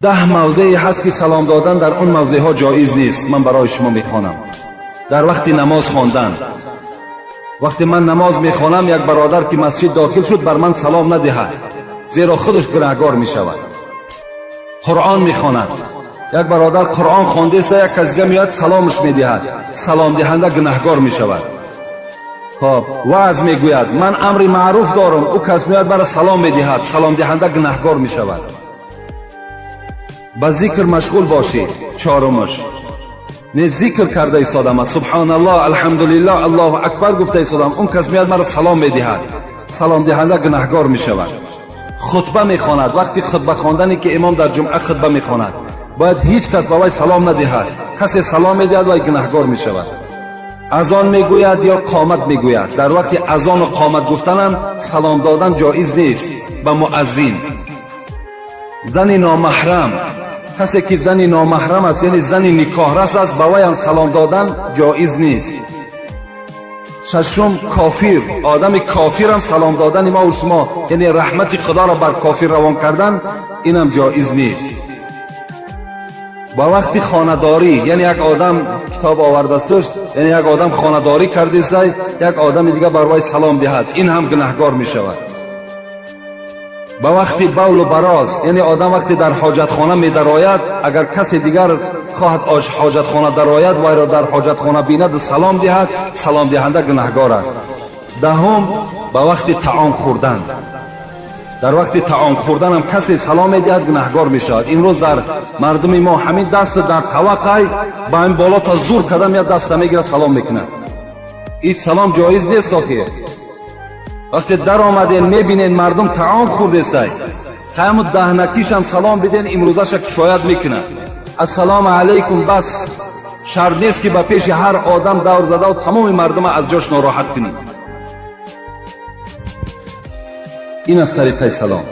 10 мавзее ҳаст ки салом додан дар он мавзеъҳо ҷоиз нест. Ман барои шумо мехонам. Дар вақти намоз хондан, вақте ман намоз мехонам, як бародар ки масҷид дохил шуд, бар ман салом надиҳад, зеро худаш гунаҳгор мешавад. Қуръон мехонад, як бародар Қуръон хондеста, як кас дига меояд, саломаш медиҳад, саломдиҳанда гунаҳгор мешавад. Хоб, ваъз мегӯяд, ман амри маъруф дорам, ӯ кас меояд, мара салом медиҳад, саломдиҳанда гунаҳгор мешавад. Ба зикр машғул бошед. Чорумаш, не зикр карда истодам, субҳоналлоҳ, алҳамдулиллоҳ, аллоҳу акбар гуфта истодам, он кас меояд, мара салом медиҳад, саломдиҳанда гунаҳгор мешавад. Хутба мехонад, вақти хутба хондане ки имом дар ҷумъа хутба мехонад, бояд ҳеҷ кас ба вай салом надиҳад. Касе салом медиҳад, вай гунаҳгор мешавад. Азон мегӯяд ё қомат мегӯяд, дар вақти азону қомат гуфтанам салом додан ҷоиз нест ба муаззин. Зани номаҳрам, касе ки зани номаҳрам аст, яъне зани никоҳрас аст, ба вайам салом додан ҷоиз нест. Шашум, кофир, одами кофирам салом додани мо шумо, яъне раҳмати худоро бар кофир равон кардан, инам ҷоиз нест. Ба вақти хонадорӣ, яъне як одам китоб овардасташ, яъне як одам хонадорӣ кардисай, як одами дига бар вай салом диҳад, ин ҳам гунаҳгор мешавад. Ба вақти бавлу бароз, яъне одам вақте дар ҳоҷатхона медарояд, агар касе дигар хоҳад ҳоҷатхона дарояд, вайро дар ҳоҷатхона бинаду салом диҳад, саломдиҳанда гунаҳгор аст. Даҳум, ба вақти таом хӯрдан, дар вақти таом хӯрданам касе салом медиҳад, гунаҳгор мешавад. Имрӯз дар мардуми мо ҳамин даст дар таваққай ба ҳамин боло та зур карда меяд, даста мегирад, салом мекунад. Ин салом ҷоиз нест. Охир вақте даромаден, мебинен мардум таом хӯрдесай, ҳаму даҳнакишам салом биден, имрӯзаша кифоят мекунад. Ассалому алайкум, бас, шарт нест ки ба пеши ҳар одам давр задаву тамоми мардума аз ҷош нороҳат кунӣ. Ин аст тариқаи салом.